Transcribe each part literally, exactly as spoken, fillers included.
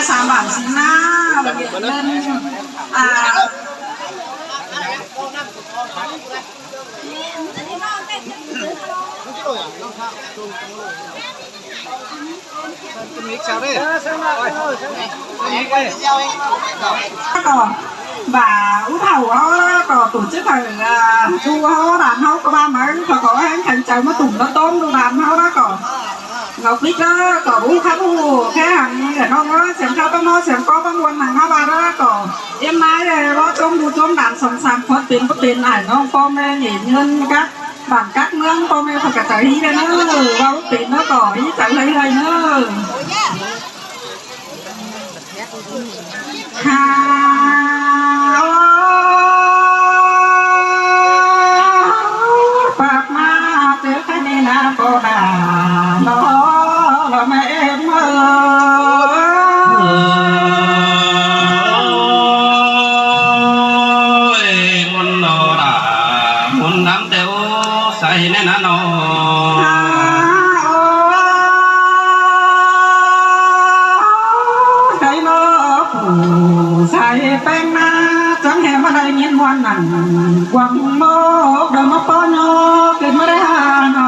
Sam bản xin na, và điện lên, à, Cỏ, bà út hậu đó, cỏ tổ chức ở, à, chu hậu đàn hậu có ba mấy, cỏ có anh thành cháu mà tủm nó tôm đồ đàn hậu đó cỏ. Ngọc Bích đó, cỏ út khắp hù, khé hẳn, để con nó, xem sao con nó, xem có con buôn hàng hậu bà đó cỏ. Em nói, lo trông đủ trông đàn sòng sàng, thoát tiền, có tiền ải, nó con mẹ nghỉ ngơi các. Bản cát mướn con mẹ phải cả cháu hí đây nữa, vào lúc Tết nó có hí cháu hơi hơi nữa. Ha, ô, bác mà, chứ cái này là cô đà, nó là mẹ em ơi. Ôi, muốn nó đà, muốn nắm theo. Sai nen na no. Sai no, sai peng na, chắng hê ꞌmá đảy ꞌnghín ꞌmuôn nẳng, quăng mốc đơ ꞌmá ꞌpo ꞌnhó, kít ꞌmá đảy ha no.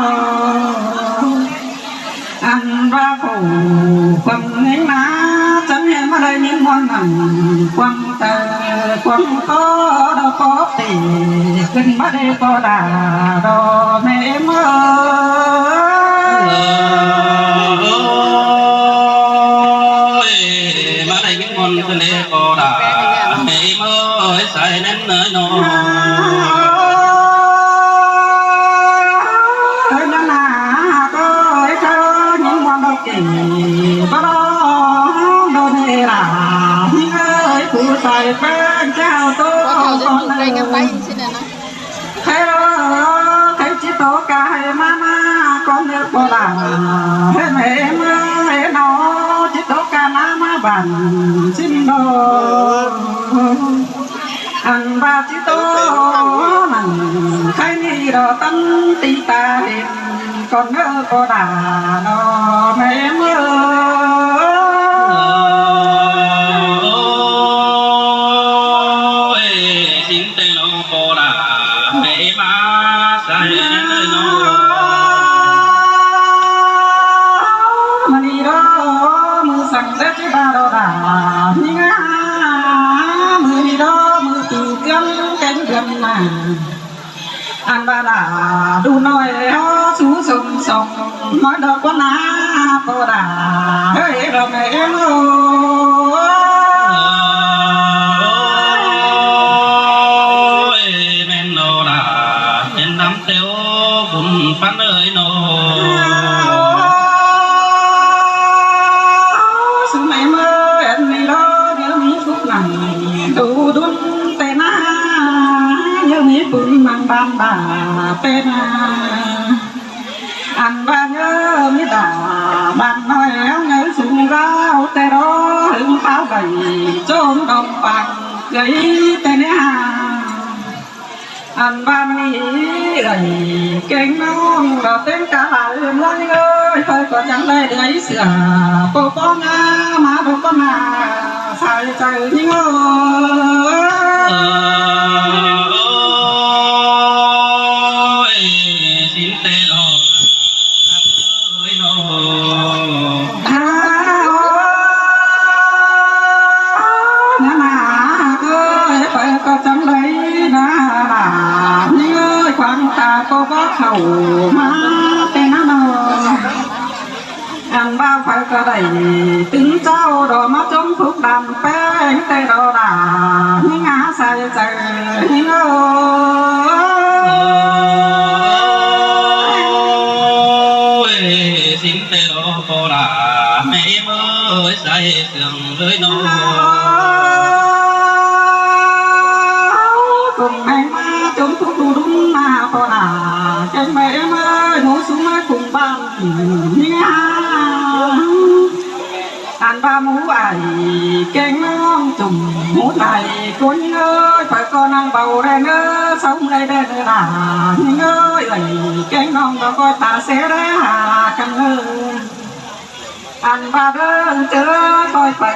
Ăn ꞌva phủ quăng ꞌnghín na, chắng hê ꞌmá đảy ꞌnghín ꞌmuôn nẳng, quăng Tơ quăng ꞌpo đo ꞌpo tỉ, kít ꞌmá đảy ꞌpo đà đo mẹ em ơi. Ôi, ꞌmá đảy ꞌnghín ꞌmuôn kít đảy ꞌpo đà mẹ em ơi, sai nen ơi no. Ơi, na na, ơi, thơ ꞌnghín ꞌmuôn đo kỉ, ꞌpo đo đo nê đà. Ơi, phủ sai peng chao tô con ơi. Khay ꞌló, khay ꞌchí tô ca hê ꞌmá ꞌmá con ꞌnớ ꞌpo đà. Hê mẹ em ơi, nó ꞌchí tô ca ꞌmá ꞌmá bản xin đo. Ăn ꞌva ꞌchí tô nẳng khay ꞌnị đo tăn ti ta hên. Con ꞌnớ ꞌpo đà nó mẹ em ơi. Ôi, xin tê nó ꞌpo đà mẹ em á, sai nen ơi nó. Mưa ꞌnị đo, mưa săng đét ꞌchí ba đo đà, ꞌnhính á, mưa ꞌnị đo, mưa tỉ cắm cánh gầm nà. Ăn ba đà đu ꞌnọi ꞌhó sú sông sông, ꞌmá đo ꞌquá ná ꞌpo đà, hơi đo mẹ em ơi. Ôi, ꞌmen đo đà, ꞌmen đắm têu bun ꞌphắn ơi nó. Sú mẹ em ơi, ăn ꞌnị đo, nhớ ꞌmí phúc nẳng, đu đun tê ná, nhớ ꞌmí bun măng ban đà tê ná. Ăn ba nhớ ꞌmí đà ban ꞌnọi, ꞌhéo nhớ sung rao tê đó, hứng pháo đảy, chôm đom păng, gửi tê ná. Ăn ba ꞌmí đảy, keng ꞌnọng, đo têng ca lai, ꞌmuôn ơi, ꞌpưa ꞌcọ chắng đảy đuổi sửa, ꞌpo ꞌpo ná, ꞌmá đu ꞌpo ná. Sai chaư ꞌnhính ơi. Ôi, xin tê lo. Ơi lo. À, ná ná ơi, ꞌpưa ꞌcọ chắng đảy ná ná. ꞌNhính ơi, quăng ta ꞌpo bók khảu ꞌmá tê ná nó. Ăn ba ꞌpưa ꞌcọ đảy tứn chảu đo ꞌmá chôm phúc đam peng tê đo đà, ꞌnhính á sai chaư ꞌnhính ơi. Ôi, xin tê đo ꞌpo đà, mẹ em ơi, sai sương ơi nó. Cùng mẹ ꞌmá chôm phúc đu đun ná ꞌpo đà, keng mẹ em ơi, ꞌmú sú ꞌmá cùng ban. Ăn ba ꞌmú ải, keng ꞌnọng chum ꞌmú lai, ꞌcốn ơi, ꞌpưa ꞌcọ nẳng báu đen ơ, sáu mươi đen ơ đà, ꞌnhính ơi, ơi, keng ꞌnọng ꞌcọ ꞌcoi ta sé đé ha căn ơ. Ăn ba đơ chớ ꞌcoi ꞌpưa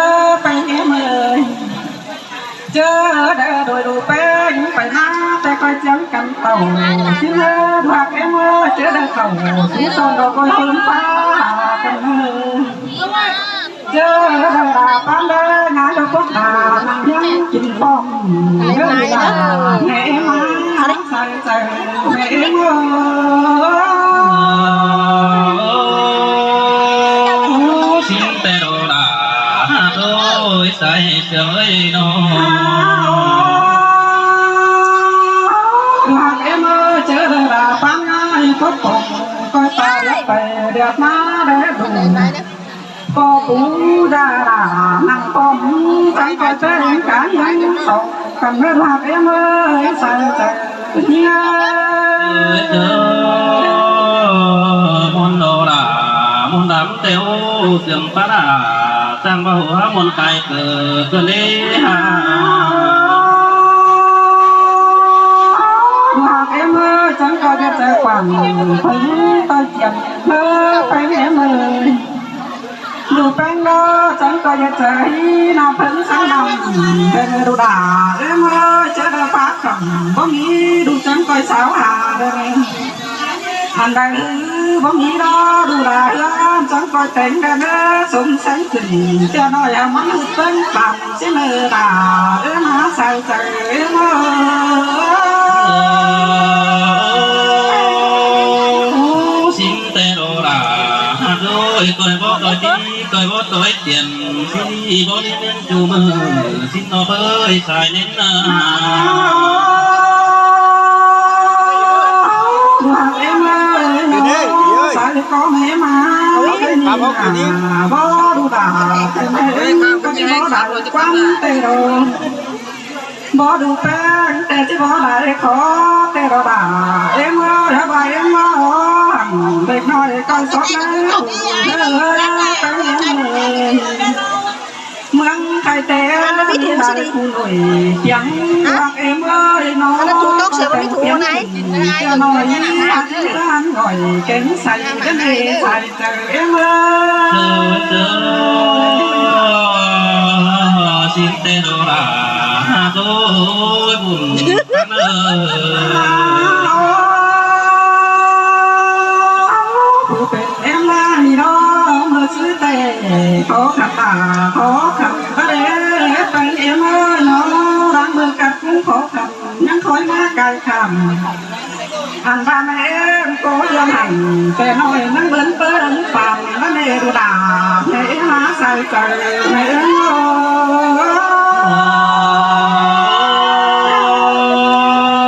ꞌchớ pay em ơi. ꞌChớ đaư đôi đu pé pay ꞌmá, té ꞌcoi ꞌchiến căn tảu. ꞌSịn ꞌhặc em ơi, ꞌchớ đaư khảu sí son đo ꞌcoi ꞌhôm ꞌphạ căn ơi. ꞌChớ đaư đa ꞌpán đaư ngá đô cốc đa nẳng ꞌhiếng kin pom. ꞌChớ đaư đa Sai sai mẹ em ơi. Xin tê đô đà, ôi sai sương ơi nó. Hoặc em ơi, chớ đà pang ai có bông, coi ta lấp bày đẹp má đẹp đủ. Có phú gia đà năng có phú, tránh coi tên cá nhân sống, cần biết hạt em ơi, sai sai nhé. Ôi, chớ môn đồ đà, môn đắm têu, sương pá đà, sang bao hứa môn cài cờ, cờ lê hà. Hạt em ơi, tránh coi biết sai quản, thấy tôi kiểm, hứa phải em ơi. Đu peng đó, chắng coi nhật cháy, nó phấn sáng năm. Bên đu đà, em ơi, chớ đa phát khẩm, bóng ý, đu chắng coi sáo hà đây. Hẳn đại hứ, bóng ý đó, đu đà hứa, chắng coi tánh đa đa, sống sánh chừng, cho nó em mắng hư tánh bằng, xin đa đa, em há sao cháy, em ơi. Xin tê đô đà, hạt đôi, coi bó coi tí, coi bó coi tiền, xin đi bó đi nên chủ mơ, xin nó bơi xài nên à. Em ơi, em ơi, sai con em à. Ôi, em à, bó đu đà, em ơi, con bó đà, quan tê đô. Bó đu peng, tê chứ bó đu khó, tê đô đà. Em ơi, hả bà em ơi, hẳn, đếc nói coi sót nè. Ơ, ơ, em ơi. Mương khai tê, đi đa đi. Phú nổi tiếng, hả? Hoặc em ơi, nó. Nó thu tốc sửa con đi thu này. Cho nói, hả, hả, nói, kén sai, cái này sai. Em ơi. Chớ, chớ, xin tê đô đà, tôi buồn khăn ơi. Phú pên em là đi đó, mưa xứ tê, khó khăn ta, khó khăn, có để, em ơi, nó đang mưa cắt cũng khó khăn. Nhắn khói má cài khảm. Ăn ba mẹ em có hiếu hẳn, kẻ nói nắng bướn bướn phàm, nó nê đu đà, mẹ em má sai cờ, mẹ em ơi.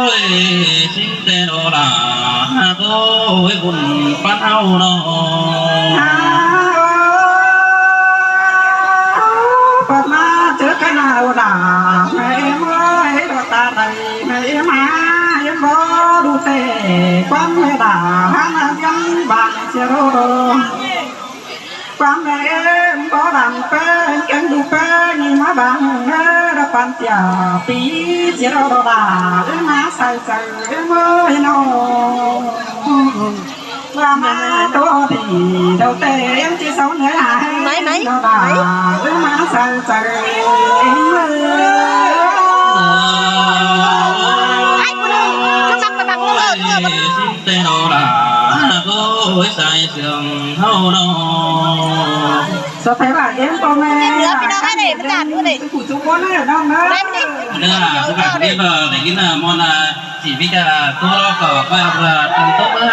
Ôi, xin tê đô đà, tôi buồn phát hao nó. Phật má trước cái nào đà, mẹ em ơi, đô ta đây. Mẹ em à, em bó đu tê, quan mẹ đà, hán là gắn bàn chia đô đô. Quan mẹ em bó đàn pê, em kén đu pê, nhìn má bàn, nghe đa bàn chia, tí chia đô đô đà, em má sai sai, em ơi nó. Và má đô thì đầu tê, em chia sáu người hả? Máy, máy, đô đà, máy. Em má sai sai, em ơi. Ai, cô đô, nó sắp vào bằng, nó ở, nó ở, nó ở. Xin tê đô đà, cô ơi sai sương hâu đô. Sao phải bảo em cô mẹ. Em nhớ cái đó cái này, nó chặt cái này. Cái củ trứng cuốn này, nó, nó. Đây, đây. Nè, các bạn biết là, để cái là món, à, chỉ biết là tô lô cỏ, và, và, tăng tốc nữa.